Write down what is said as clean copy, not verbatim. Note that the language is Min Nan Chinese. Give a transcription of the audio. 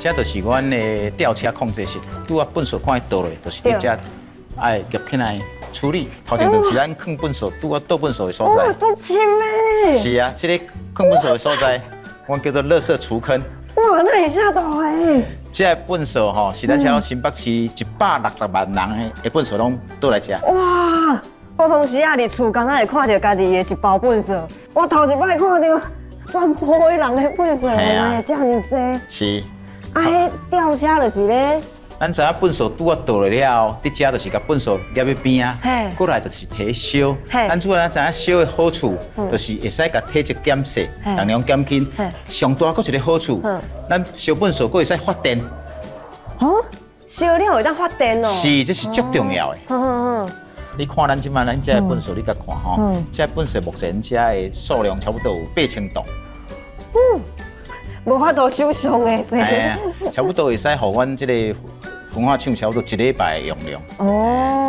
這就是阮的吊車控制室，拄仔糞埽看伊倒落，就是佇遮愛夾起來處理。頭前就是咱囥糞埽，拄仔倒糞埽的所在。哇，這深的！是啊，這個囥糞埽的所在，阮叫做垃圾儲坑。哇，那會遮大的？這個糞埽吼，是咱遮新北市160萬人的糞埽攏倒來遮。哇！普通時仔佇厝，敢若會看著家己的一包糞埽，我頭一擺看著全部的人的糞埽，原來會遮爾濟。是。啊，彼吊車就是咧。咱知影糞埽拄仔倒落了後，佇遮就是共糞埽夾佇邊仔，過來就是提燒。咱主要咱知影燒的好處，就是會使共體積減細，重量減輕。上大閣一個好處，咱燒糞埽閣會使發電。哦，燒了會當發電哦。是，這是足重要的。你看咱這擺咱這个糞埽，你共看吼，這个糞埽目前遮的數量差不多有8000噸。無法度想象的。哎呀，差不多會使予阮這個焚化廠差不多一禮拜的用量。哦。